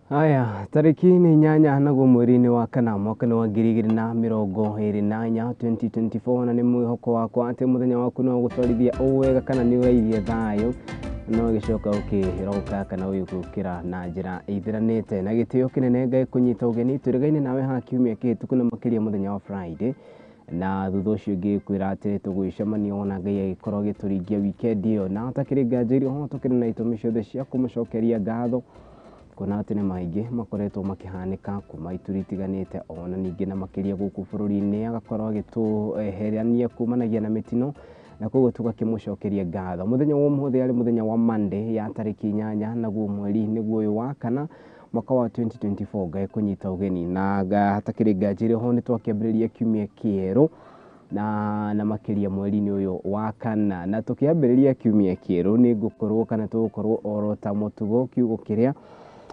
Haya, tarĩki nĩ 8 naguo mweri-inĩ wa kana mwaka-inĩ wa 2024 2024, na nĩ mwĩhoko wakwa atĩ mũthenya waku no gũtwarithia ũũ wega kana nĩ ũrairie thayũ no gĩcoka ũkĩroka kana ũgĩũkĩra na njĩra ĩithĩranĩte na gĩtĩo kĩnene. Ngai kũnyita ũgeni tũrĩgaine nawe haha kiumia kĩhĩtũku na makĩria mũthenya wa Friday, na thutha ũcio ngĩkwĩra atĩ tũgwĩcemania ona Ngai agĩkorwo agĩtũringia weekend ĩyo, na hatakĩrĩ nganja irio ho tũkĩrĩ na itũmi ciothe cia kũmũcokeria ngatho, kuona atĩ nĩ maingĩ makoretwo makĩhanĩka kuma ituri itiganĩte, ona ningĩ na makĩria gũkũ bũrũri-inĩ, agakorwo agĩtũeherania kumanagia na mĩtino, na koguo tũgakĩmũcokeria ngatho. Mũthenya wa ũmũthĩ arĩ mũthenya wa Monday ya tarĩki 8 naguo mweri nĩguo ũyũ wa kana mwaka wa 2024. Ngai kũnyita ũgeni na hatakĩrĩ nganja ĩrĩ ho nĩ twakĩambĩrĩria kiumia kĩerũ na makĩria mweri-inĩ ũyũ wa kana, na tũkĩambĩrĩria kiumia kĩerũ nĩ ngũkorwo kana tũgũkorwo oro ta mũtugo kiugo kĩrĩa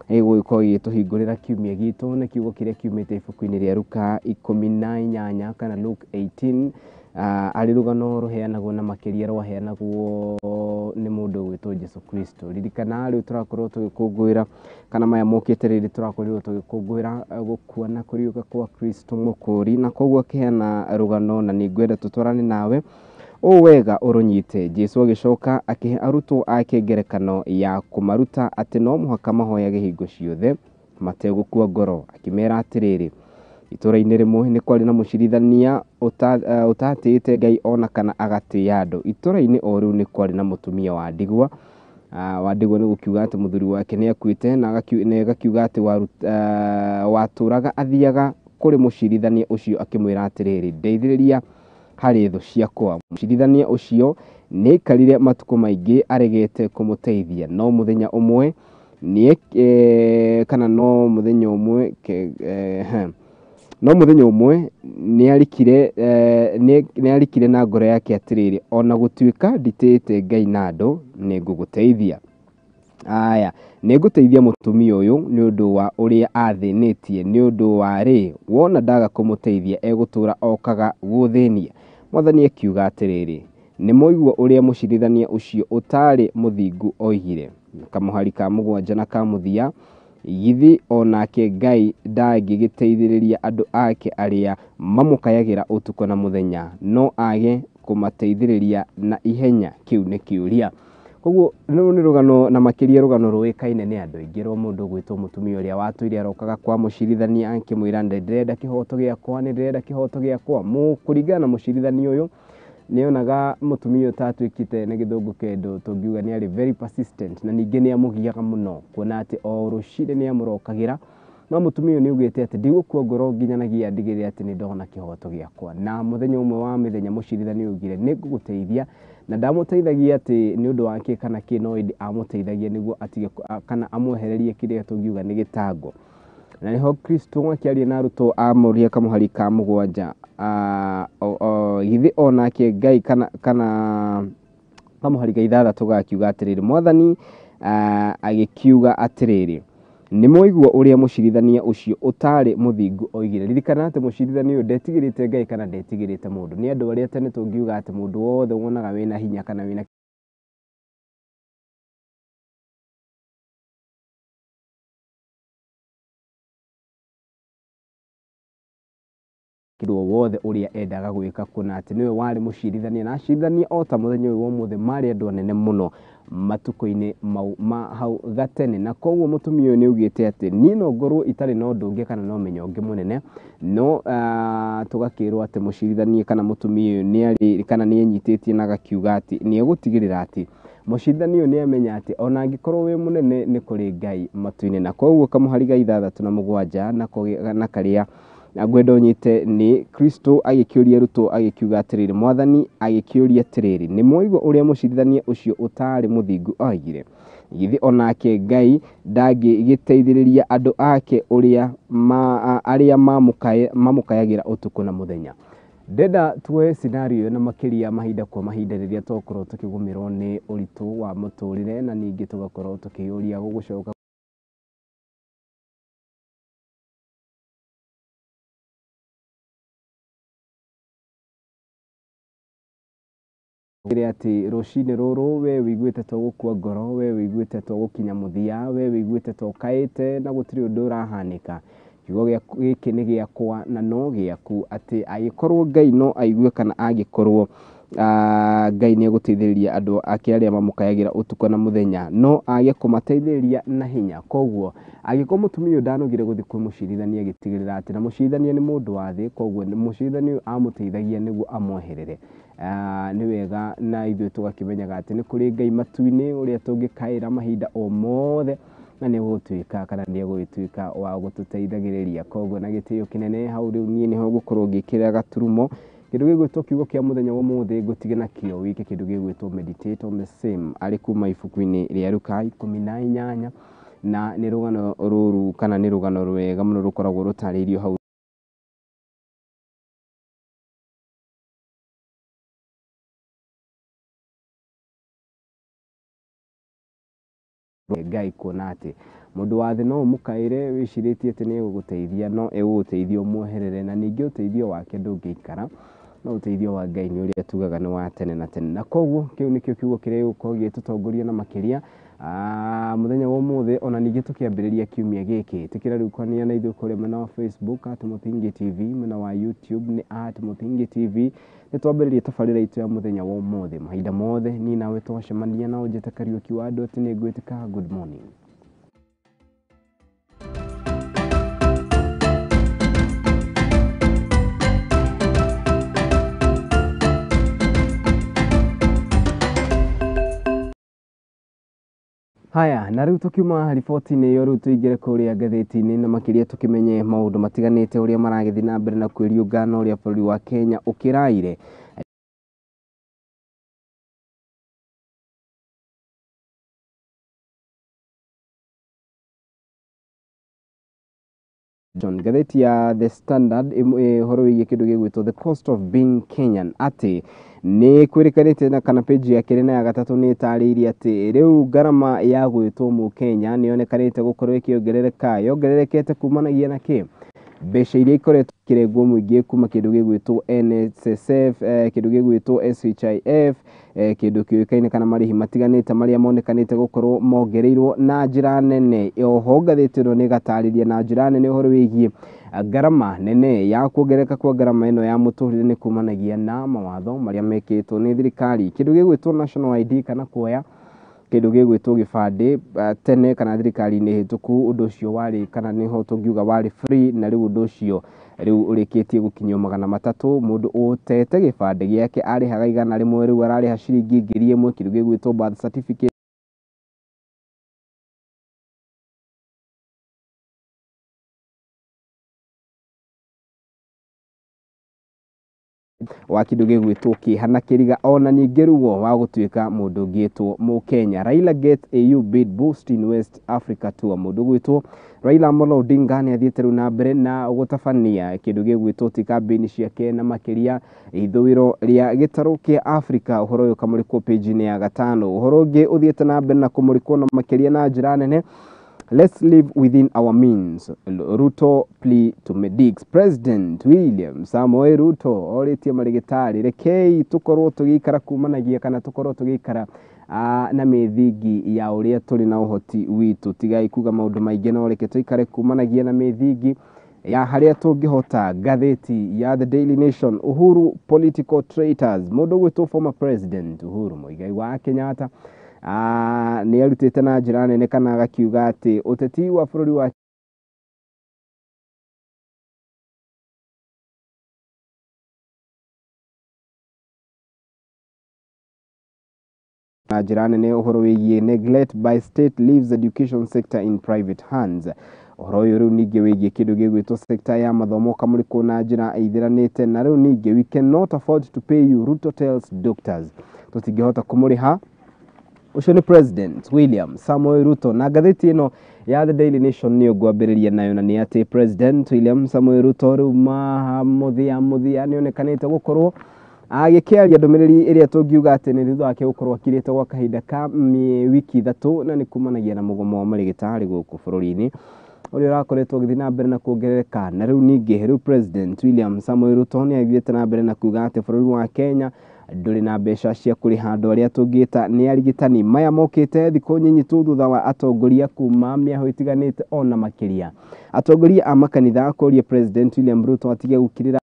gĩgũgĩkorwo gĩgĩtũhingũrĩra kiumia gitũ nĩ kiugo kĩrĩa kiumĩte ibuku-inĩ rĩa Luka 18 kana Luke 18, arĩ rũgano rũheanagwo na makĩria rwaheanagwo nĩ mũndũ ũgwĩtwo Jesu Kristo. Ririkana rĩu tũrakorwo tũgĩkũngũĩra kana maya mokĩte rĩrĩ tũrakorirwo tũgĩkũngũĩra gũkua na kũriũka kwa Kristo mũkũri, na koguo akĩheana rũgano na nĩ ngwenda tũtwarane nawe ũũ wega ũrũnyite. Jesu agĩcoka akĩhe arutwo ake ngerekano ya kũmaruta atĩ no mũhaka mahoyage hingo ciothe mategũkua ngoro, akĩmera atĩrĩrĩ, itũũra-inĩ rĩmwe nĩ kwarĩ na mũcirithania ũtatĩĩte Ngai ona kana agatĩĩa andũ. Itũũra-inĩ o rĩu nĩ kwarĩ na mũtumia wa ndigwa. Wa ndigwa nĩ gũkiuga atĩ mũthuri wake nĩ akuĩte, na ĩgakiuga atĩ watũraga athiaga kũrĩ mũcirithania ũcio akĩmwĩra atĩrĩrĩ, ndeithĩrĩria harĩ thũ ciakwa. Mũcirithania ũcio nĩ aikarire matukũ maingĩ aregete kũmũteithia, no mũthenya ũmwe nĩ kana no mũthenya ũmwe no mũthenya ũmwe nĩ arikire na ngoro yake atĩrĩrĩ, ona gũtuĩka nditĩĩte Ngai na andũ, nĩ ngũgũteithia. Aya, nĩ ngũteithia mũtumia ũyũ nĩ ũndũ wa ũrĩa athĩnĩtie, nĩ ũndũ wa rĩ wona ndaga kũmũteithia egũtũra okaga gũthĩnia. Mwathani akiuga atĩrĩrĩ, nĩ mwaigua ũrĩa mũcirithania ũcio ũtarĩ mũthingu oigire. Kamũhari ka 7 na ka mũthia, githĩ onake Ngai ndangĩgĩteithĩrĩria andũ ake arĩa mamũkayagĩra ũtukũ na mũthenya, no age kũmateithĩrĩria na ihenya? Kĩu nĩ kĩũria. Koguo rũrũ nĩ rũgano na makĩria rũgano rũĩkaine nĩ andũ aingĩ rwa mũndũ ũgwĩtwo mũtumia ũrĩa watũire arokaga kwa mũcirithania akĩmwĩra ndĩrenda kĩhoto gĩakwa, nĩ ndĩrenda kĩhoto gĩakwa. Kũringana na mũcirithania ũyũ nĩonaga mũtumia ũyũ ta atuĩkĩte na gĩthũngũ kĩndũ tũngiuga nĩ arĩ very persistent, na ningĩ nĩ amũgiaga mũno kuona atĩ o rũcinĩ nĩ amũrokagĩra, no mũtumia ũyũ nĩ augĩte atĩ ndigũkua ngoro nginyanagia ndigĩrĩre atĩ nĩ ndona kĩhoto gĩakwa. Na mũthenya ũmwe wa mĩthenya mũcirithania augire nĩ ngũgũteithia, na ndamũteithagia atĩ nĩ ũndũ wake kana kĩ, no ĩndĩ amũteithagia nĩguo atige kana amwehererie kĩrĩa tũngiuga nĩ gĩtango. Na nĩho Kristo akĩaria na arutwo amũria kamũhari ka 7, githĩ onake Ngai kana kamũhari ka 6 gakiuga atĩrĩrĩ, Mwathani agĩkiuga atĩrĩrĩ, nĩ mwaigua ũrĩa mũcirithania ũcio ũtarĩ mũthingu oigire. Ririkana atĩ mũcirithania ũyũ ndetigĩrĩte Ngai kana ndetigĩrĩte mũndũ. Nĩ andũ arĩa tene tũngiuga atĩ mũndũ wothe wonaga wĩna hinya kana wĩna kĩndũ o wothe ũrĩa endaga gwĩka, kuona atĩ nĩwe warĩ mũcirithania, na acirithania o ta mũthenya ũyũ wa ũmũthĩ marĩ andũ anene mũno matukũ-inĩ mau ma hau gatene. Na koguo mũtumia ũyũ nĩ augĩte atĩ niĩ no ngorwo itarĩ na ũndũ ũngĩ kana na ũmenyo ũngĩ mũnene, no tũgakĩrwo atĩ mũcirithania kana mũtumia ũyũ nĩ arĩ kana nĩ enyitĩtie na agakiuga atĩ nĩ egũtigĩrĩra atĩ mũcirithania ũyũ nĩ amenya atĩ ona angĩkorwo wĩ mũnene nĩ kũrĩ Ngai matu-inĩ. Na koguo kamũhari ga 6 na 7 na karĩa na ngwenda ũnyite nĩ Kristo agĩkĩũria arutwo agĩkiuga atĩrĩrĩ, Mwathani agĩkĩũria atĩrĩrĩ, nĩ mwaigua ũrĩa mũcirithania ũcio ũtarĩ mũthingu oigire? Githĩ onake Ngai ndangĩgĩteithĩrĩria andũ ake arĩa mamũkayagĩra ũtukũ na mũthenya? Ndenda tuoe scenario na makĩria mahinda kwa mahinda rĩrĩa twakorwo tũkĩgũmĩrwo nĩ ũritũ wa mũtũrĩre, na ningĩ tũgakorwo tũkĩyũria gũgũcoka Atĩ rũcinĩ rũrũ we wĩiguĩte to gũkua ngoro, we wĩiguĩte to gũkinya mũthia, we wĩiguĩte to ũkaĩte na gũtirĩ ũndũ ũrahanĩka. Kiugo gĩkĩ nĩ gĩakwa na no gĩaku, atĩ angĩkorwo Ngai no aigue kana angĩkorwo Ngai nĩ egũteithĩrĩria andũ ake arĩa mamũkayagĩra ũtukũ na mũthenya, no age kũmateithĩrĩria na hinya. Koguo angĩkorwo mũtumia ũyũ ndanogire gũthiĩ kwĩ mũcirithania agĩtigĩrĩra atĩ, na mũcirithania nĩ mũndũ wa thĩ, koguo mũcirithania ũyũ amũteithagia nĩguo amweherere. Nĩ wega na ithuĩ tũgakĩmenyaga atĩ nĩ kũrĩ Ngai matu-inĩ ũrĩa tũngĩkaĩra mahinda o mothe, na nĩ egũtuĩka kana nĩ egũgĩtuĩka wa gũtũteithagĩrĩria. Koguo na gĩtĩo kĩnene hau rĩu niĩ nĩho ngũkorwo ngĩkĩra gaturumo kĩndũ gĩgwĩtwo kiugo kĩa mũthenya wa ũmũthĩ, ngũtige nakĩo wike kĩndũ gĩgwĩtwo meditate on the same, arĩ kuma ibuku-inĩ rĩa Luka 18, na nĩ rũgano rũru kana nĩ rũgano rwega mũno rũkoragwo rũtarĩirio hau. Ngai kuona atĩ mũndũ wa thĩ no ũmũkaĩre wĩcirĩtie atĩ nĩ egũgũteithia, no egũgũteithia ũmweherere, na ningĩ ũteithio wake ndũngĩikara, no ũteithio wa Ngai nĩ ũrĩa tugaga nĩ wa tene na tene. Na koguo kĩu nĩkĩo kiugo kĩrĩa gĩgũkorwo gĩgĩtũtongoria na makĩria mũthenya wa ũmũthĩ, ona ningĩ tũkĩambĩrĩria kiumia gĩkĩ. Ĩtĩkĩra rĩu kwaria na ithuĩ kũrĩa mwena wa Facebook at Mũthingi TV, mwena wa YouTube nĩ at Mũthingi TV. Nĩ twambĩrĩria tabarĩra itũ ya mũthenya wa ũmũthĩ. Mahinda mothe niĩ nawe twacemania na ũnjĩte Kariũki wa andũ atĩ nĩ ngwĩtĩka good morning. Haya, na rĩu tũkiuma riboti-inĩ ĩyo, rĩu tũingĩre kũrĩa ngathĩti-inĩ na makĩria tũkĩmenye maũndũ matiganĩte ũrĩa maragĩthiĩ na mbere na kwĩriũnga na ũrĩa bũrũri wa Kenya ũkĩraire. John, ngathĩti ya The Standard ũhoro wĩgiĩ kĩndũ gĩgwĩtwo the cost of being Kenyan, atĩ nĩ kwĩrĩkanĩte na kana page ya kerĩ na ya gatatũ nĩ ĩtarĩirie atĩ rĩu ngarama ya gwĩtwo mũkenya nĩ yonekanĩte gũkorwo ĩkĩongerereka, yongererekete kumanagia na kĩ? Mbeca iria ikoretwo ikĩrengwo mũingĩ kuma kĩndũ gĩgwĩtwo NSSF, kĩndũ gĩgwĩtwo SHIF, kĩndũ kĩũĩkaine kana marĩhi matiganĩte marĩa monekanĩte gũkorwo mongereirwo na njĩra nene. Oho ngathĩti ĩno nĩ ĩgatarĩria na njĩra nene ũhoro wĩgiĩ ngarama nene ya kuongerereka kwa ngarama ĩno ya mũtũrĩre nĩ kumanagia na mawatho marĩa mekĩtwo nĩ thirikari. Kĩndũ gĩgwĩtwo national ID kana kuoya kĩndũ gĩgwĩtwo gĩbandĩ, tene kana thirikari-inĩ hĩtũku ũndũ ũcio warĩ kana nĩho tũngiuga warĩ free, na rĩu ũndũ ũcio rĩu ũrĩkĩtie gũkinyio 300. Mũndũ ũtete gĩbandĩ gĩake arĩhaga 100, rĩu ararĩha ciringi 1000. Kĩndũ gĩgwĩtwo birth certificate wa kĩndũ gĩgwĩtwo kĩeha na kĩriga, ona ningĩ ruo wa gũtuĩka mũndũ ũngĩtwo mũkenya. Raila gets AU bid boost in West Africa tour. Mũndũ ũgwĩtwo Raila Amolo Odinga nĩ athiĩte rĩu na mbere na gũtabania kĩndũ gĩgwĩtwo ti kambĩini ciake na makĩria ithũĩro rĩa gĩtarũ kĩa Africa. Ũhoro ũyũ ũkamũrĩkwo page-inĩ ya 5. Ũhoro ũngĩ ũthiĩte na mbere na kũmũrĩkwo na makĩria na njĩra nene, let's live within our means, Ruto plea to medics. President William Samoei Ruto orĩtie marĩgĩtarĩ rekei tũkorwo tũgĩikara kumanagia kana tũkorwo tũgĩikara na mĩthingi ya ũrĩa tũrĩ na ũhoti witũ. Tigai kuga maũndũ maingĩ, no reke tũikare kumanagia na mĩthingi ya harĩa tũngĩhota. Ngathĩti ya The Daily Nation, Uhuru political traitors. Mũndũ ũgwĩtwo former president Uhuru Muigai wa Kenyatta nĩ arutĩte na njĩra nene kana agakiuga atĩ ũteti wa bũrũri wa na njĩra nene ũhoro wĩgiĩ neglect by state leaves education sector in private hands. Ũhoro ũyũ rĩu ningĩ wĩgiĩ kĩndũ gĩgwĩtwo sector ya mathomo ũkamũrĩkwo na njĩra ĩithĩranĩte. Na rĩu ningĩ we cannot afford to pay you, Ruto tells doctors. Tũtingĩhota kũmũrĩha. Ũcio nĩ President William Samoei Ruto. Na ngathĩti ĩno ya The Daily Nation nĩyo ngwambĩrĩria nayo, na nĩ atĩ President William Samoei Ruto rĩu mũthia mũthia nĩ onekanĩte gũkorwo agĩkĩaria ndũmĩrĩri ĩrĩa tũngiuga atĩ nĩ thutha wake gũkorwo akirĩte gwa kahinda ka wiki 3, na nĩ kumanagia na mũgomo wa marĩgĩtarĩ gũkũ bũrũri-inĩ ũrĩa ũrakoretwo ũgĩthiĩ na mbere na kuongerereka. Na rĩu ningĩ rĩu President William Samoei Ruto nĩ athiĩte na mbere na kuga atĩ bũrũri wa Kenya ndũrĩ na mbeca cia kũrĩha andũ arĩa tũngĩta nĩ arigitani. Maya mokĩte thikũ nyinyi tu thutha wa atongoria kuma mĩahũ ĩtiganĩte ona makĩria atongoria a makanitha kũria President William Ruto atige gũkirĩra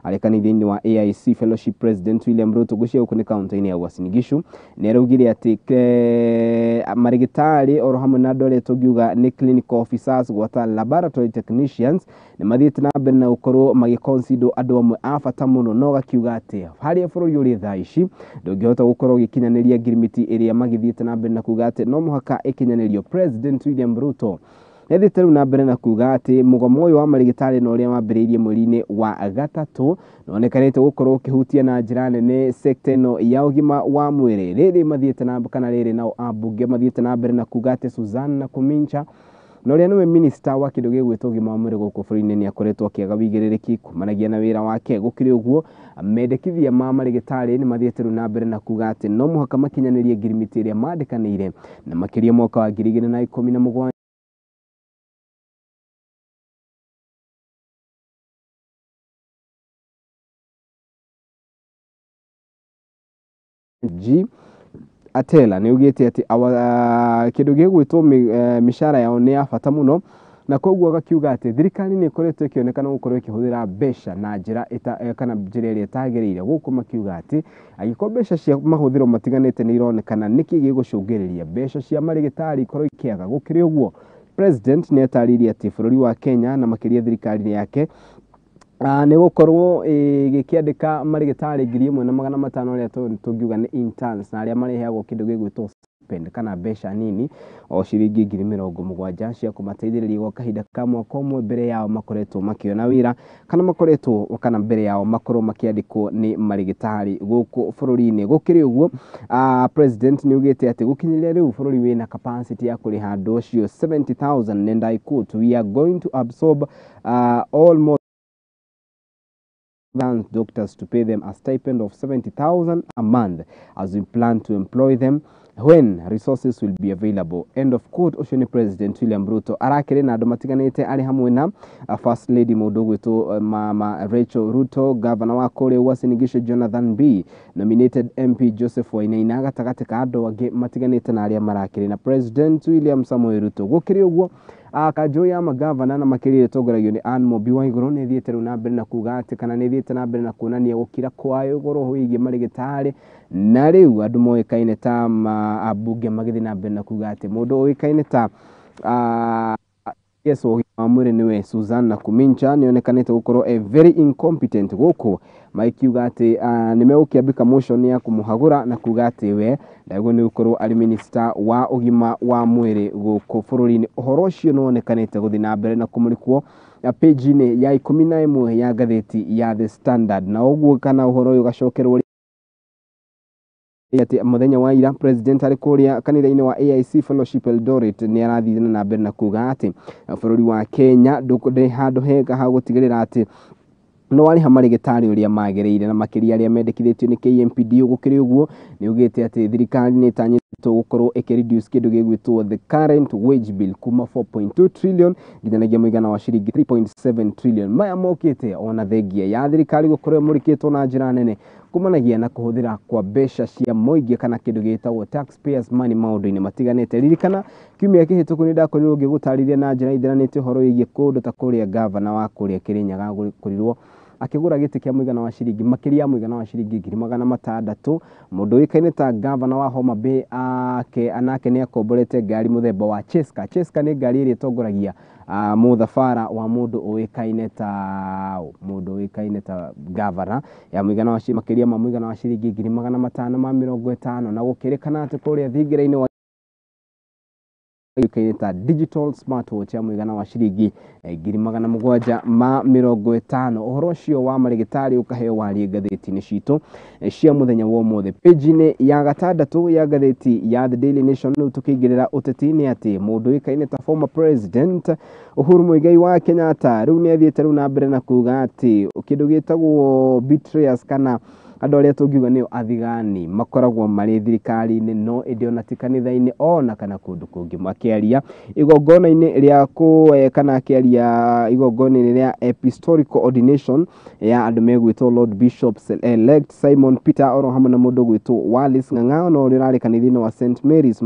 arĩ kanitha-inĩ wa AIC Fellowship. President William Ruto gũcia gũkũ nĩ kaunti-inĩ ya Uasin Gishu nĩ araugire atĩ marĩgĩtarĩ oro hamwe na andũ arĩa tũngiuga nĩ clinical officers gwata laboratory technicians nĩ mathiĩte na mbere na gũkorwo magĩconsider andũ amwe a bata mũno, no gakiuga atĩ harĩa bũrũri ũrĩ thaa ici ndũngĩhota gũkorwo ũgĩkinyanĩria ngirimiti ĩrĩa magĩthiĩte na mbere na kuga atĩ no mũhaka ĩkinyanĩrio. President William Ruto nĩathiĩte rĩu na mbere na kuga atĩ mũgomo ũyũ wa marĩgĩtarĩ na ũrĩa wambĩrĩirie mweri-inĩ wa gatatũ nĩwonekanĩte gũkorwo ũkĩhutia na njĩra nene sekta ĩno ya ũgima wa mwĩrĩ. Rĩrĩ mathiĩte na kana rĩrĩ nao ambunge mathiĩte na mbere na kuga atĩ Susan Nakhumicha na ũrĩa nĩwe minister wa kĩndũ gĩgwĩtwo ũgima wa mwĩrĩ gũkũ bũrũri-inĩ nĩ akoretwo akĩaga wĩigĩrĩrĩki kumanagia na wĩra wake. Gũkĩrĩ ũguo, mendekithia ma marĩgĩtarĩ nĩ mathiĩte rĩu na mbere na kuga atĩ no mũhaka makinyanĩrie ngirimiti ĩrĩa mandĩkanĩire na makĩria mwaka wa 2017. G Atela nĩ augĩte atĩ kĩndũ gĩgwĩtwo mĩcara yao nĩ ya bata mũno, na koguo agakiuga atĩ thirikari nĩ ĩkoretwo ĩkĩonekana gũkorwo ĩkĩhũthĩra mbeca na njĩra kana njĩra ĩrĩa ĩtagĩrĩire, gũkũ makiuga atĩ angĩkorwo mbeca cia mahũthĩro matiganĩte nĩ ironekana nĩkĩ gĩgũcũngĩrĩria mbeca cia marĩgĩtarĩ ikorwo ikĩaga. Gũkĩrĩ ũguo, President nĩ atarĩirie atĩ bũrũri wa Kenya na makĩria thirikari yake nĩ gũkorwo ĩgĩkĩandĩka marĩgĩtarĩ 1500 arĩa tũngiuga nĩ interns na arĩa marĩheagwo kĩndũ gĩgwĩtwo stipend kana mbeca nini o ciringi 70,000 cia kũmateithĩrĩria gwa kahinda ka mwaka ũmwe mbere yao makoretwo makĩona wĩra kana makoretwo kana mbere yao makorwo makĩandĩkwo nĩ marĩgĩtarĩ gũkũ bũrũri-inĩ. Gũkĩrĩ ũguo, President nĩ augĩte atĩ gũkinyĩria rĩu bũrũri wĩna capacity ya kũrĩha andũ acio 70,000 and I quote, "We are going to absorb all more than doctors to pay them a stipend of 70,000 a month as we plan to employ them when resources will be available." End of quote. Ũcio nĩ President William Ruto arakĩrĩ na andũ matiganĩte arĩ hamwe na First Lady mũndũ ũgwĩtwo Mama Rachel Ruto, Governor wa kũrĩa Uasin Gishu Jonathan B, nominated MP Joseph Wainaina gatagatĩ ka andũ angĩ matiganĩte na arĩa marakĩrĩ na President William Samoei Ruto. Gũkĩrĩ ũguo, kanjũ ya magavana na makĩria ĩtongoragio nĩ Anne Mumbi Waigũrũ nĩ ĩthiĩte rĩu na mbere na kuga atĩ kana nĩ ĩthiĩte na mbere na kuonania gũkira kwayo ũhoro wĩgiĩ marĩgĩtarĩ, na rĩu andũ moĩkaine ta ambunge magĩthiĩ na mbere na kuga atĩ mũndũ ũĩkaine ta yes ũgima wa mwĩrĩ nĩwe Susan Nakhumicha nĩonekanĩte gũkorwo e very incompetent, gũkũ makiuga atĩ nĩ megũkĩambĩka motion ya kũmũhagũra na kuga atĩ we ndagĩrĩirwo nĩ gũkorwo arĩ minister wa ũgima wa mwĩrĩ gũkũ bũrũri-inĩ. Ũhoro ũcio nĩwonekanĩte gũthiĩ na mbere na kũmũrĩkwo page-inĩ ya 11 ya ngathĩti ya The Standard, na ũguo kana ũhoro ũyũ ũgacokerwo atĩ mũthenya wa ira President arĩ kũrĩa kanitha-inĩ wa AIC Fellowship Eldoret nĩ arathire na mbere na kuga atĩ bũrũri wa Kenya ndũrĩ handũ hega ha gũtigĩrĩra atĩ no warĩha marĩgĩtarĩ ũrĩa magĩrĩire na makĩria arĩa mendekithĩtio nĩ KMPDU. Gũkĩrĩ ũguo, nĩ ugĩte atĩ thirikari nĩ ĩtanyĩtwo gũkorwo ĩkĩ reduce kĩndũ gĩgwĩtwo the current wage bill kuma 4.2 trillion nginyanagia mũigana wa ciringi 3.7 trillion. Maya mokĩte ona thengia ya thirikari gũkorwo ĩmũrĩkĩtwo na njĩra nene kumanagia na kũhũthĩra kwa mbeca cia mũingĩ kana kĩndũ gĩtagwo taxpayers money maũndũ-inĩ matiganĩte. Ririkana kiumia kĩhĩtũku nĩ ndakorirwo ngĩgũtarĩria na njĩra ithĩranĩte ũhoro wĩgiĩ kũndũ ta kũrĩa gavana wa kũrĩa Kĩrĩnyaga gũkorirwo akĩgũra gĩtĩ kĩa mũigana wa ciringi makĩria ya mũigana wa ciringi 600,000. Mũndũ ũĩkaine ta gavana wa Homa Bay ake anake nĩ akomborete ngari mũthemba wa Cheska. Cheska nĩ ngari ĩrĩa ĩtongoragia mũthabara wa mũndũ ũĩkaine ta gavana ya mũigana wa makĩria ma mũigana wa ciringi 550,000, na gũkĩrĩkana atĩ kũrĩa thingira-inĩ wa ũĩkaine ta digital smartwatch ya mũigana wa ciringi 750,000. Ũhoro ũcio wa marĩgĩtarĩ ũkaheo warie ngathĩti-inĩ citũ cia mũthenya wa ũmũthĩ. Page-inĩ ya gatandatũ ya ngathĩti ya The Daily Nation rĩu tũkĩingĩrĩra ũteti-inĩ atĩ mũndũ ũĩkaine ta former president Uhuru Muigai wa Kenyatta rĩu nĩ athiĩte rĩu na mbere na kuga atĩ kĩndũ gĩtagwo betrayers kana Andũ arĩa tũngiuga nĩo athigani makoragwo marĩ thirikari-inĩ, no ĩndĩ ona ti kanitha-inĩ ona kana kũndũ kũngĩ. Makĩaria igongona-inĩ rĩa kũ kana akĩaria igongona-inĩ rĩa apostolic ordination ya andũ megwĩtwo Lord Bishops elect Simon Peter oro hamwe na mũndũ ũgwĩtwo Wallace Ng'ang'a, no ũrĩa ũrarĩ kanitha-inĩ wa St Mary's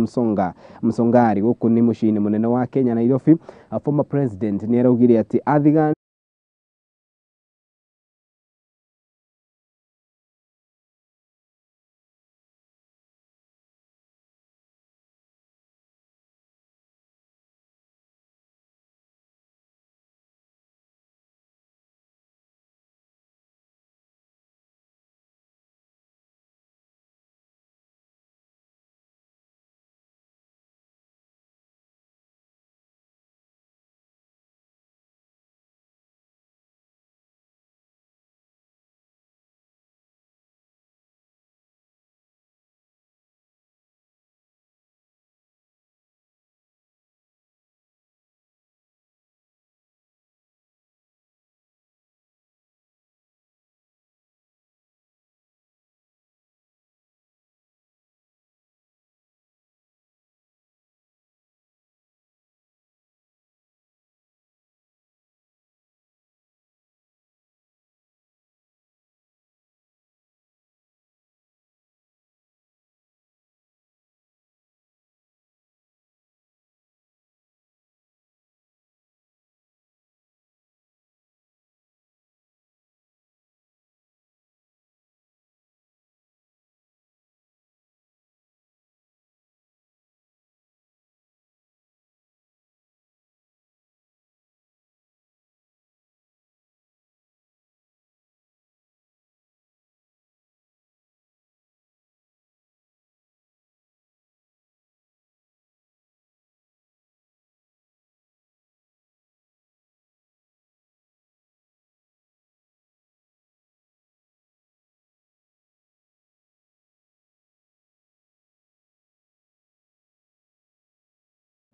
Msongari gũkũ nĩ mũciĩ-inĩ mũnene wa Kenya Nairobi. Former president nĩ araugire atĩ athigani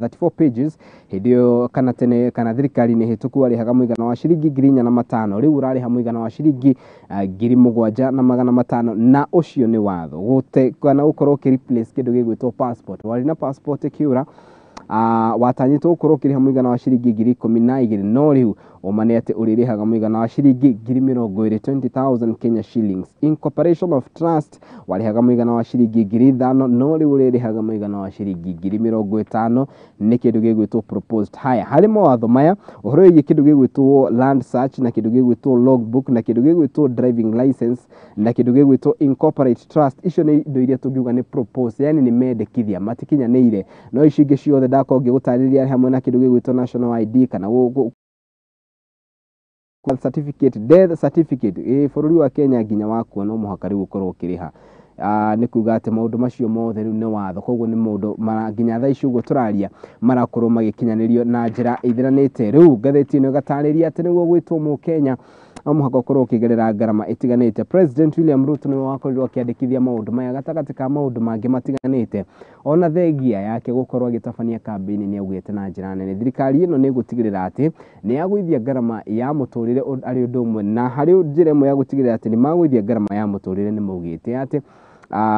34 pages hĩndĩ ĩyo kana tene kana thirikari-inĩ hĩtũku warĩhaga mũigana wa ciringi 4,500, rĩu ũrarĩha mũigana wa ciringi 7,500, na ũcio nĩ watho gũte kana gũkorwo ũkĩ replace kĩndũ gĩgwĩtwo passport. Warĩ na passport ĩkĩũra, watanyĩtwo gũkorwo ũkĩrĩha mũigana wa ciringi 12,000, no rĩu ũma nĩ atĩ ũrĩrĩhaga mũigana wa ciringi 20,000, 20,000 Kenya shillings. Incorporation of trust warĩhaga mũigana wa ciringi 5,000, no rĩu ũrĩrĩhaga mũigana wa ciringi 50,000. Nĩ kĩndũ gĩgwĩtwo proposed. Haya, harĩ mawatho maya ũhoro wĩgiĩ kĩndũ gĩgwĩtwo land search na kĩndũ gĩgwĩtwo logbook na kĩndũ gĩgwĩtwo driving license na kĩndũ gĩgwĩtwo incorporate trust, icio nĩ indo iria tũngiuga nĩ propose, yani nĩ mendekithia matikinyanĩire, no icio ingĩ ciothe ndakorwo ngĩgũtarĩria hamwe na kĩndũ gĩgwĩtwo national ID kana certificate, death certificate. Bũrũri wa Kenya nginya wakua no mũhaka rĩu ũkorwo ũkĩrĩha. Nĩ kuga atĩ maũndũ macio mothe rĩu nĩ watho, koguo nĩ maũndũ nginya thaa ici ũguo tũraria marakorwo magĩkinyanĩrio na njĩra ĩthiranĩte. Rĩu ngathĩti ĩno ĩgatarĩria atĩ nĩguo gwĩtwo mũkenya no mũhaka ũkorwo ũkĩgerera ngarama ĩtiganĩte. President William Ruto nĩwe wakorirwo akĩandĩkithia maũndũ maya gatagatĩ ka maũndũ mangĩ matiganĩte. Ona thengia yake gũkorwo agĩtabania kambĩini nĩ augĩte na njĩra nene thirikari ĩno nĩ ĩgũtigĩrĩra atĩ nĩ yagũithia ngarama ya mũtũrĩre arĩ ũndũ ũmwe, na harĩ njĩra ĩmwe ya gũtigĩrĩra atĩ nĩ magũithia ngarama ya mũtũrĩre nĩ maugĩte atĩ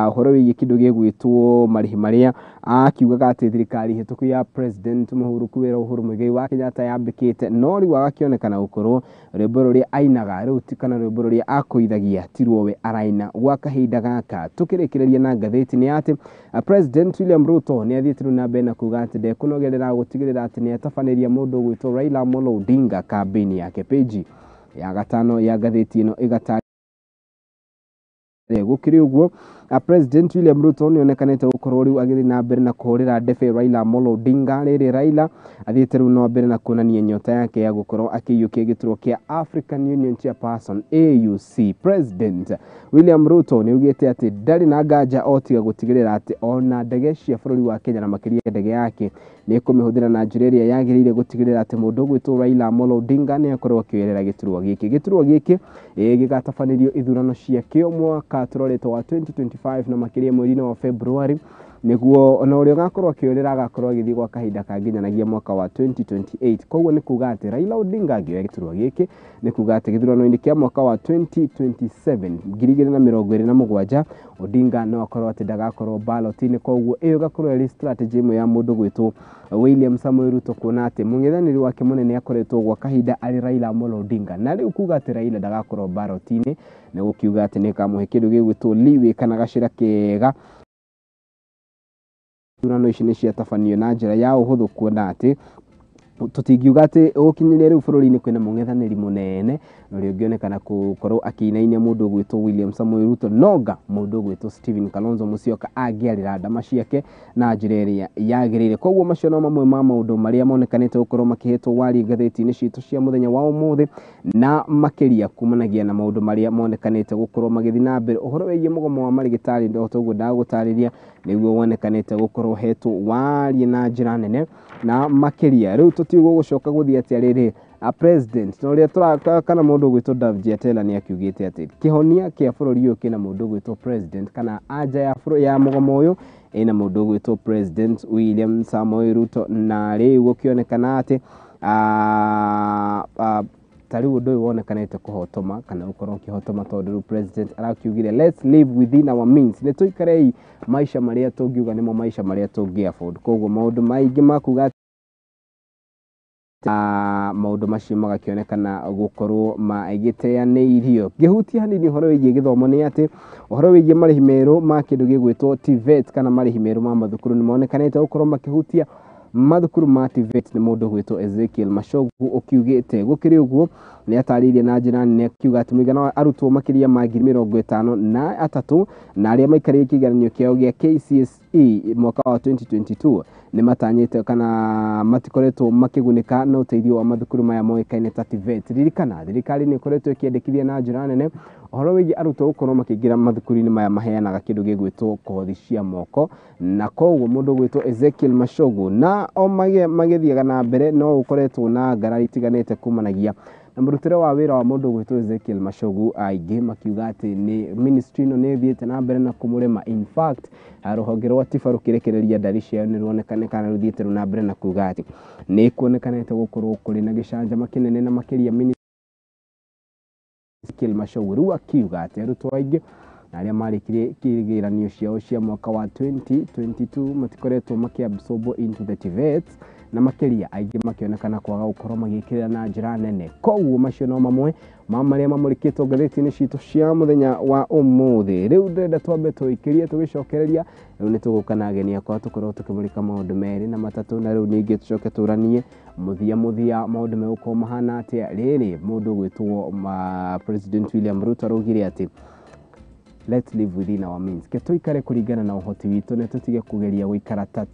ũhoro wĩgiĩ kĩndũ gĩgwĩtwo marĩhi marĩa akiugaga atĩ thirikari hĩtũku ya President Uhuru Kuwera Uhuru Muigai wa Kenyatta yambĩkĩte, no rĩu agakĩonekana gũkorwo rwĩmbo rũrĩa ainaga rĩu ti kana rwĩmbo rũrĩa akũithagia ti ruo we araina gwa kahinda gaka. Tũkĩrĩkĩrĩria na ngathĩti nĩ atĩ President William Ruto nĩ athiĩte rĩu na mbere na kuga atĩ ndekũnogerera gũtigĩrĩra atĩ nĩ atabanĩria mũndũ ũgwĩtwo Raila Amolo Odinga kambĩini yake. Page ya gatano ya ngathĩti ĩno ĩgata gũkĩrĩ ũguo, President William Ruto nĩ onekanĩte gũkorwo rĩu agĩthiĩ na mbere na kũhũrĩra ndebe Raila Amolo Odinga. Rĩrĩ Raila athiĩte rĩu na mbere na kuonania nyota yake ya gũkorwo akĩiyũkia gĩturwa kĩa African Union Chairperson AUC. President William Ruto nĩ augĩte atĩ ndarĩ na nganja o tiga gũtigĩrĩra atĩ ona ndege cia bũrũri wa Kenya na makĩria ndege yake nĩ ĩkũmĩhũthĩra na njĩra ĩrĩa yagĩrĩire gũtigĩrĩra atĩ mũndũ ũgwĩtwo Raila Amolo Odinga nĩ akorwo akĩoerera gĩturwa gĩkĩ. Gĩturwa gĩkĩ gĩgatabanĩrio ithurano ciakĩo mwaka tũroretwo wa 2025 na makĩria mweri-inĩ wa February, Nĩguo ona ũrĩa ũgakorwo akĩũrĩra agakorwo agĩthiĩ gwa kahinda kanginyanagia mwaka wa 2028. Koguo nĩ kuga atĩ Raila Odinga angĩoya gĩturwa gĩkĩ nĩ kuga atĩ gĩthurano-inĩ kĩa mwaka wa 2027 2027 Odinga no akorwo atĩ ndagakorwo ballot-inĩ. Koguo ĩyo ĩgakorwo ĩrĩ strategy ĩmwe ya mũndũ gwĩtwo William Samoei Ruto kuona atĩ mũng'ethanĩri wake mũnene akoretwo gwa kahinda arĩ Raila Amolo Odinga, na rĩu kuga atĩ Raila ndagakorwo ballot-inĩ nĩ gũkiuga atĩ nĩ kamũhe kĩndũ gĩgwĩtwo leeway kana gacĩra kega. Ithurano ici nĩ ciatabanio na njĩra ya ũhũthũ kuona atĩ tũtingiuga atĩ gũkinyĩria rĩu bũrũri-inĩ kwĩna mũng'ethanĩri mũnene ũrĩa ũngĩonekana gũkorwo akĩinainia mũndũ ũgwĩtwo William Samoei Ruto, nonga mũndũ ũgwĩtwo Stephen Kalonzo Musyoka angĩarĩra ndama ciake na njĩra ĩrĩa yagĩrĩire. Koguo macio no mamwe ma maũndũ marĩa monekanĩte gũkorwo makĩhetwo warie ngathĩti-inĩ citũ cia mũthenya wa ũmũthĩ, na makĩria kumanagia na maũndũ marĩa monekanĩte gũkorwo magĩthiĩ na mbere. Ũhoro wĩgiĩ mũgomo wa marĩgĩtarĩ ndo toguo ndagũtarĩria nĩguo wonekanĩte gũkorwo hetwo warie na njĩra nene na makĩria. Rĩu tũtiũĩ gũgũcoka gũthiĩ atĩa rĩrĩ a president na ũrĩa tũraka kana mũndũ ũgwĩtwo Davji Atela nĩ akiugĩte atĩ kĩhonia kĩa bũrũri ũyũ kĩna mũndũ ũgwĩtwo president kana anja ya mũgomo ũyũ ĩna mũndũ ũgwĩtwo President William Samoei Ruto. Na rĩu gũkĩonekana atĩ ta rĩu ũndũ ũyũ wonekanĩte kũhotoma kana gũkorwo ũkĩhotoma tondũ rĩu president arakiugire let's live within our means, nĩ tũikarei maica marĩa tũngiuga nĩmo maica marĩa tũngĩ afford. Koguo maũndũ maingĩ makuga maũndũ macio magakĩonekana gũkorwo magĩteanĩirio. Ngĩhutia hanini ũhoro wĩgiĩ gĩthomo nĩ atĩ ũhoro wĩgiĩ marĩhi merũ ma kĩndũ gĩgwĩtwo TVET kana marĩhi merũ ma mathukuru nĩ monekanĩte gũkorwo makĩhutia mathukuru ma TVET. Nĩ mũndũ ũgwĩtwo Ezekiel Machogu ũkiugĩte gũkĩrĩ ũguo nĩ atarĩirie na njĩra nene akiuga atĩ mũigana wa arutwo makĩria ma 53,000 na arĩa maikarĩire kĩgeranio kĩao gĩa KCSE mwaka wa 2022 nĩ matanyĩte kana matikoretwo makĩgunĩka na ũteithio wa mathukuru maya moĩkaine ta TVET. Ririkana thirikari nĩ ĩkoretwo ĩkĩendekithia na njĩra nene ũhoro wĩgiĩ arutwo gũkorwo makĩingĩra mathukuru-inĩ maya maheanaga kĩndũ gĩgwĩtwo kothi cia moko, na koguo mũndũ ũgwĩtwo Ezekiel Machogu na o magĩthiaga na mbere no ũkoretwo na ngarari itiganĩte kumanagia na mũrutĩre wa wĩra wa mũndũ ũgwĩtwo Ezekiel Machogu, aingĩ makiuga atĩ nĩ ministry ĩno nĩ ĩthiĩte na mbere na kũmũrema. In fact rũhonge rwa TIFA rũkĩrekereria ndari ciayo nĩ ruonekane kana rũthiĩte na mbere na kuga atĩ nĩ kuonekanĩte gũkorwo kũrĩ na gĩcanjama kĩnene na makĩria Ezekiel Machogu rĩu akiuga atĩ arutwo aingĩ na arĩa marĩkirie kĩgeranio ciao cia mwaka wa 2022 matikoretwo makĩabsorbwo into the TVET, na makĩria aingĩ makĩonekana kwaga gũkorwo magĩkĩrĩra na njĩra nene. Koguo macio no mamwe ma marĩa mamũrĩkĩtwo ngathĩti-inĩ citũ cia mũthenya wa ũmũthĩ. Rĩu ndĩrenda twambe tũikĩrie tũgĩcokereria, rĩu nĩ tũgũka na ageni akwa tũkorwo tũkĩmũrĩka maũndũ merĩ na matatũ, na rĩu ningĩ tũcoke tũranie mũthia mũthia maũndũ megũkorwo mahana atĩa. Rĩrĩ mũndũ ũgwĩtwo President William Ruto araugire atĩ let's live within our means, ke tũikare kũringana na ũhoti witũ, na tũtige kũgeria gũikara ta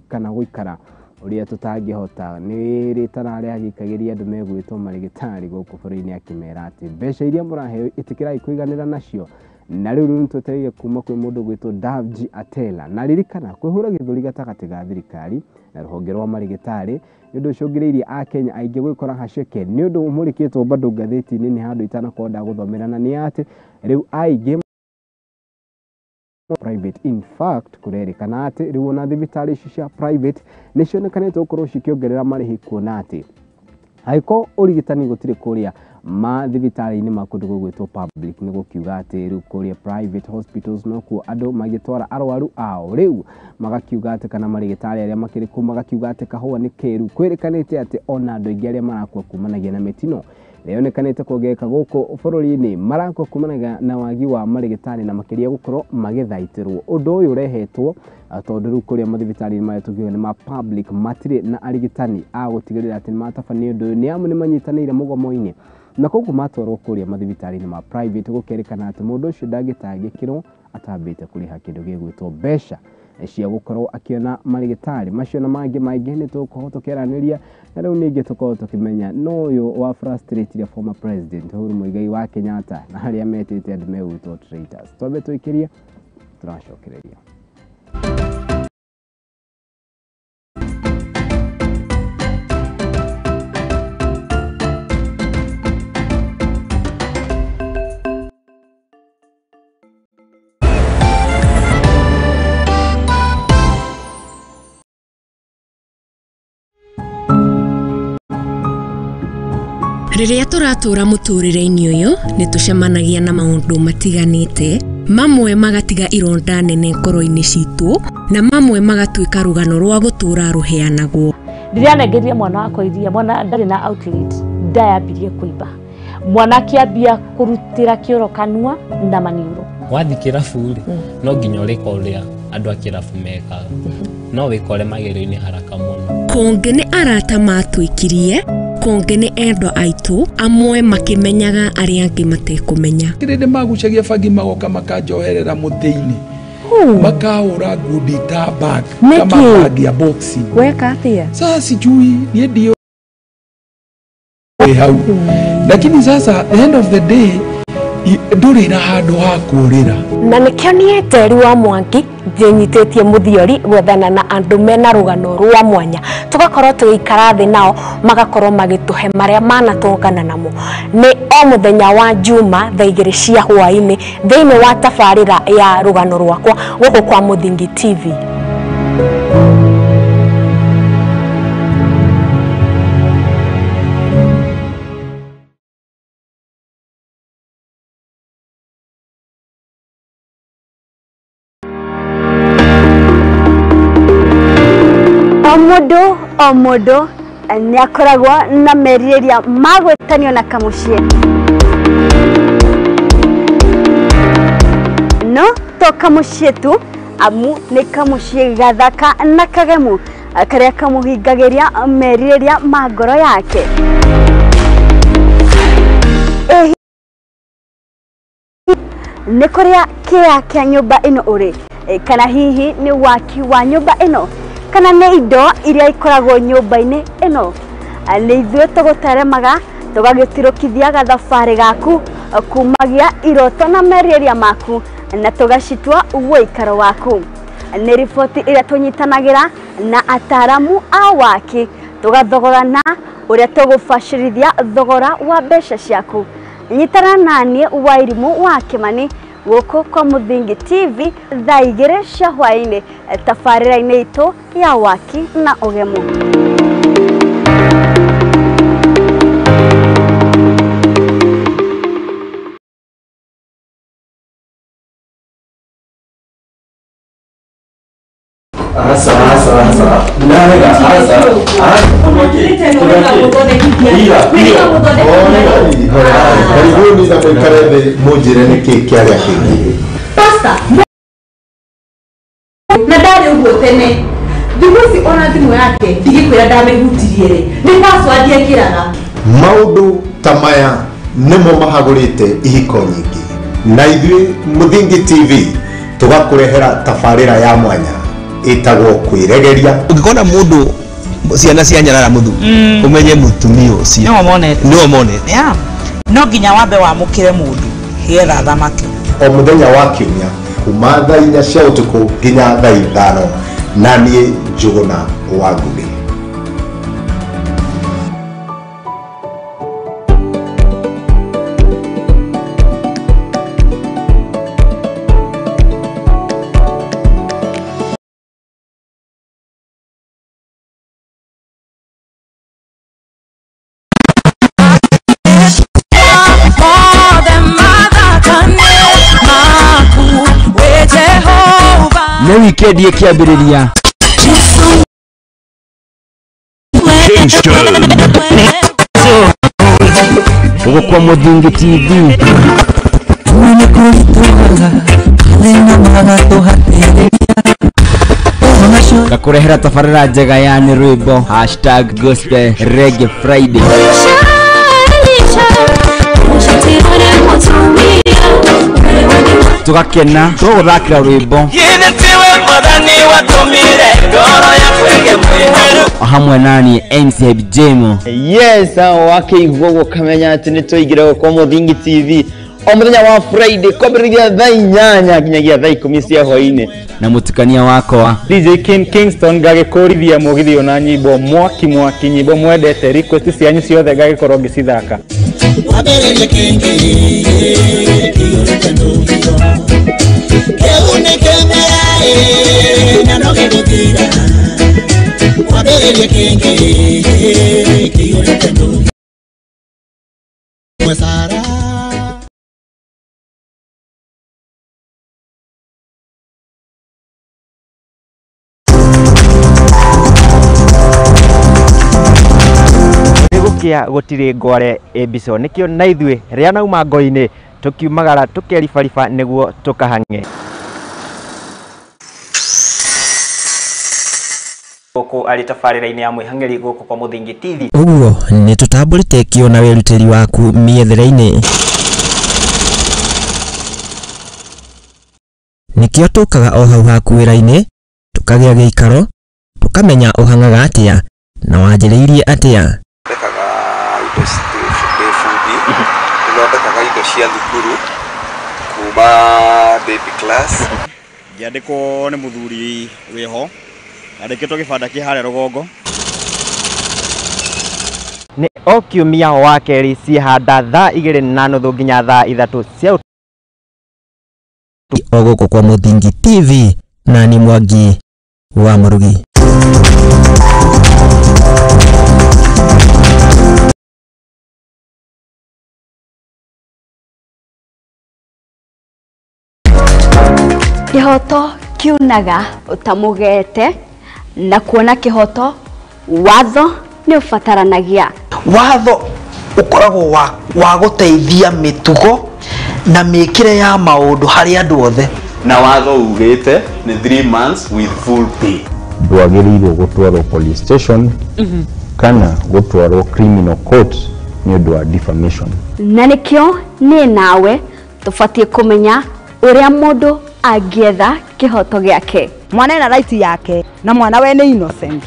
kana gũikara ũrĩa tũtangĩhota. Nĩ rĩtana rĩa agĩikagĩria andũ megwĩtwo marĩgĩtarĩ gũkũ bũrũri-inĩ akĩmera atĩ mbeca iria mũraheo ĩtĩkĩrai kũiganĩra nacio. Na rĩu nĩ twetereire kuma kwĩ mũndũ ũgwĩtwo Davji Atela. Na ririkana kwĩhũra gĩthũri gatagatĩ ga thirikari na rũhonge rwa marĩgĩtarĩ nĩ ũndũ ũcũngĩrĩirie akenya aingĩ gwĩkora haceke. Nĩ ũndũ ũmũrĩkĩtwo bado ngathĩti-inĩ nĩ handũ itanakorwo ndagũthomera, na nĩ atĩ rĩu aingĩ private. In fact kũrerĩkana atĩ rĩu ona thibitarĩ ici cia private nĩ cionekanĩte gũkorwo cikĩongerera marĩhi, kuona atĩ angĩkorwo ũrigitani gũtirĩ kũrĩa mathibitarĩ-inĩ ma kũndũ gũgwĩtwo public, nĩ gũkiuga atĩ rĩu kũrĩa private hospitals nokuo andũ magĩtwara arwaru ao. Rĩu magakiuga atĩ kana marĩgĩtarĩ arĩa makĩrĩ kũu magakiuga atĩ kahũa nĩ keru. Kwĩrĩkanĩte atĩ ona andũ aingĩ arĩa marakua kumanagia na mĩtino ĩrĩa kuongerereka gũkũ bũrũri-inĩ marakua kumanagia na wagi wa marĩgĩtarĩ na makĩria gũkorwo magĩthaitĩrwo. Ũndũ ũyũ ũrehetwo tondũ rĩu kũrĩa mathibitarĩ-inĩ marĩa tũngiuga nĩ ma public matirĩ na arigitani a gũtigĩrĩra atĩ nĩ matabania ũndũ ũyũ, nĩ amu nĩ manyitanĩire mũgomo-inĩ, na koguo matwarwo kũrĩa mathibitarĩ-inĩ ma private gũkerĩkana atĩ mũndũ ũcio ndangĩtangĩkĩrwo atambĩte kũrĩha kĩndũ gĩgwĩtwo mbeca cia gũkorwo akĩona marĩgĩtarĩ macio na mangĩ maingĩ. Nĩ tũgũkorwo tũkĩaranĩria na rĩu ningĩ tũkorwo tũkĩmenya no ũyũ wa frustrate former president Uhuru Muigai wa Kenyatta na arĩa metĩte andũ megwĩtwo traitors. Twambe tũikĩrie tũracokereria. Rĩrĩa tũratũra mũtũrĩre-inĩ ũyũ nĩ tũcemanagia na maũndũ matiganĩte, mamwe magatiga ironda nene ngoro-inĩ citũ na mamwe magatuĩka rũgano rwa gũtũra rũheanagwo. Ndĩranengeria mwana wakwa iria, mwana ndarĩ na outlet, ndayambirie kũimba, mwana akĩambia kũrutĩra kĩoro kanua na maniũrũ. Wathiĩ kĩrabu rĩ, no nginya ũrĩka ũrĩa andũ a kĩrabu mekaga, no wĩkore magerio-inĩ haraka mũno. Kũngĩ nĩ arata matwĩkirie, kũngĩ nĩ endwa aitũ, amwe makĩmenyaga arĩa angĩ matekũmenya. Kĩrĩndĩ magucagia bangi magoka makanjoherera mũtĩ-inĩ, makahũra ngundi ta bag kama bag ya boxing. Weka atia? Sasa sijui niĩ ndio hau, lakini sasa the end of the day ndũrĩ na handũ ha kũũrĩra. Na nĩkĩo niĩ Njeri wa Mwangi njĩnyitĩtie mũthiori gwethana na andũ mena rũgano rwa mwanya, tũgakorwo tũgĩikara thĩ nao magakorwo magĩtũhe marĩa manatũngana namo. Nĩ o mũthenya wa Juma thaa 2 cia hwaĩ-inĩ thĩinĩ wa tabarĩra ya rũgano rwakwa gũkũ kwa Mũthingi TV. O mũndũ nĩ akoragwo na merirĩria ma gwĩtanio na kamũciĩ, no to kamũciĩ tu, amu nĩ kamũciĩ gathaka na kagemu karĩa kamũhingagĩria merirĩria ma ngoro yake. Nĩ kũrĩa kĩa kĩa nyũmba ĩno ũrĩ, kana hihi nĩ waki wa nyũmba ĩno, kana nĩ indo iria ikoragwo nyũmba-inĩ ĩno. Nĩ ithuĩ tũgũteremaga tũgagĩtirũkithia gathabarĩ gaku kumagia iroto na merirĩria maku na tũgacitua ũikaro waku. Nĩ riboti ĩrĩa tũnyitanagĩra na ataramu a waki, tũgathogorana ũrĩa tũgũbacĩrithia thogora wa mbeca ciaku. Nyitana naniĩ Wairimũ wa Kĩmani gũkũ kwa Mũthingi TV thaa 2 cia hwaĩ-inĩ tabarĩra-inĩ itũ ya waki na ũgemu. Karibuni na mwikare thĩ mũnjĩre nĩkĩ kĩarĩa kĩngĩ. Pastor, na ndarĩ ũguo tene, thikũ ici ona thimũ yake ndigĩkwĩra ndamĩhutirie rĩ, nĩ password ekĩraga. Maũndũ ta maya nĩmo mahagũrĩte ihiko nyingĩ, na ithuĩ Mũthingi TV tũgakũrehera tabarĩra ya mwanya ĩtagwo kwĩregeria. Ũngĩkona mũndũ ciana cia nyarara mũthuri, ũmenye mũtumia ũcio nĩwe monete. No nginya wambe wamũkĩre mũndũ getha thamaki. O mũthenya wa kiumia kuma thaa 4 cia ũtukũ nginya thaa 5, na niĩ Njũgũna wa Ngũgĩ. Nĩ wikendi ĩkĩambĩrĩria. Gũkũ kwa Mũthingi TV. Gakũrehera tabarĩra njega ya nĩ rwĩmbo #gospel reggae Friday. Tũgakena tũgũthakĩra rwĩmbo hamwe nani MC Jemo. Yes, wakĩigua ũguo ũkamenya atĩ nĩ twaingĩra kwa Mũthingi TV o mũthenya wa Friday kwambĩrĩria thaa 8 nginyagia thaa 10 cia hwaĩ-inĩ, na mũtukania wakwa DJ King Kingston ngagĩkũrithia mũgithi ona nyimbo mwaki mwaki, nyimbo mwendete, request cianyu ciothe ngagĩkorwo ngĩcithaka. Wambĩrĩrie kĩngĩ kĩihũrĩte ndũhiũ. Kĩa gũtirĩ ngware ĩmbico nĩkĩo na ithuĩ rĩa nauma ngo-inĩ tũkiumagara tũkeribariba nĩguo tũkahang'e. Gũkũ arĩ tabarĩra-inĩ ya mwĩhang'eri gũkũ kwa Mũthingi TV. Ũguo nĩ tũtambũrĩte kĩo na wĩrutĩri waku mĩethere-inĩ. Nĩkĩo tũkaga o hau haku wĩra-inĩ, tũkagĩa gĩikaro, tũkamenya ũhang'aga atĩa na wanjĩrĩirie atĩa. Thondekaga indo ndĩ bundi, nĩthondekaga indo cia thukuru kuma baby class. Ngĩandĩkwo nĩ mũthuri wĩho, andĩkĩtwo gĩbanda kĩ harĩa rũgongo. Nĩ o kiumia wa kerĩ ciĩhanda thaa 2:30 nginya thaa 3 cia o gũkũ kwa Mũthingi TV na ni Mwangi wa Mũrugi. Kĩhoto kiunaga ũtamũgete na kuona kĩhoto watho nĩ ũbataranagia. Watho ũkoragwo wa gũteithia mĩtugo na mĩkĩre ya maũndũ harĩ andũ othe. Na watho ugĩte nĩ 3 months with full pay. Ndwagĩrĩirwo gũtwarwo police station kana gũtwarwo criminal court nĩ ũndũ wa defamation. Na nĩkĩo niĩ nawe tũbatiĩ kũmenya ũrĩa mũndũ angĩetha kĩhoto gĩake. Mwana ena right yake na mwana we nĩ innocent.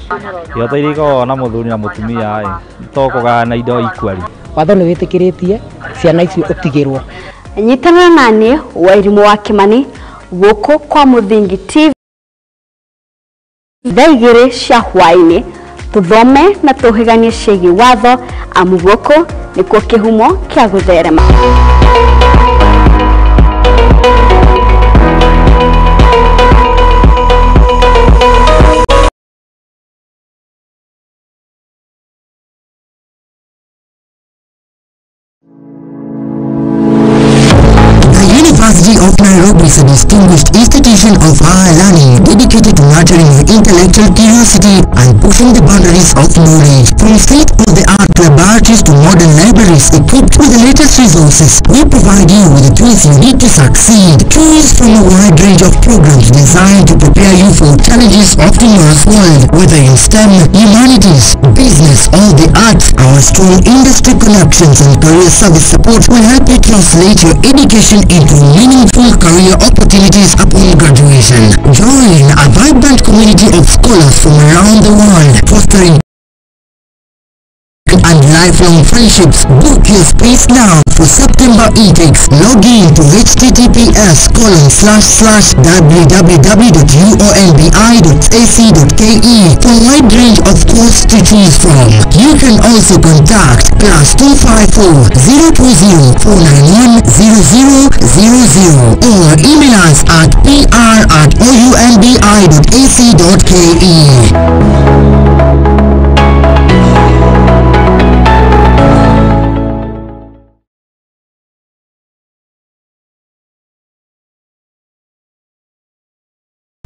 Ihoto iria ikoragwo na mũthuri na mũtumia ĩ to kũgayana indo equally. Watho nĩ wĩtĩkĩrĩtie ciana icio ũtigĩrwo. Nyitanĩra na niĩ Wairimũ wa Kĩmani gũkũ kwa Mũthingi TV thaa 2 cia hwaĩ-inĩ tũthome na tũhĩganie ciĩgiĩ watho amu gũkũ nĩkuo kĩhumo kĩa gũtherema. University of Nairobi is a distinguished institution of higher learning dedicated to nurturing your intellectual curiosity and pushing the boundaries of knowledge. From state-of-the-art laboratories to modern libraries equipped with the latest resources, we provide you with the tools you need to succeed. Choose from a wide range of programs designed to prepare you for challenges of tomorrow's world. Whether in STEM, humanities, business or the arts, our strong industry connections and career service support will help you translate your education into meaningful career opportunities upon graduation. Join a vibrant community of scholars from around the world, fostering and lifelong friendships. Book your space now for September intakes. Log in to https://www.uonbi.ac.ke for a wide range of courses to choose from. You can also contact +254 020 491 0000 or email us at pr@ounbi.ac.ke.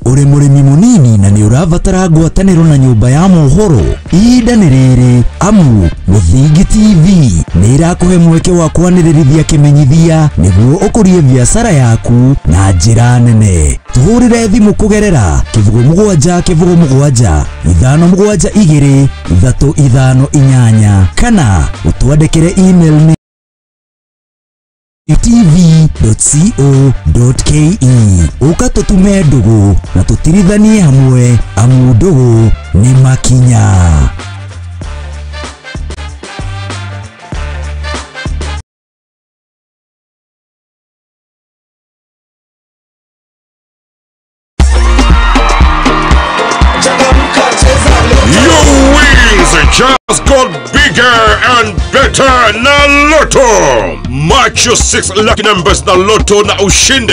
Uri mũrĩmi mũnini na nĩ ũrabatara ngwatanĩro na nyũmba ya mohoro, ihinda nĩ rĩrĩ amu Mũthingi TV nĩ ĩrakũhe mweke wa kwanĩrĩrithia kĩmenyithia nĩguo ũkũrie biacara yaku na njĩra nene. Tũhũrĩre thimũ kũgerera 07 07 5 7 2 3 5 8 kana ũtwandĩkĩre email nĩ tv.co.ke. Ũka tũtume ndũgũ na tũtirithanie hamwe amu ndũgũ nĩ makinya. Your wings just got bigger and better na Lotto. Match your 6 lucky numbers na Lotto na ushinde.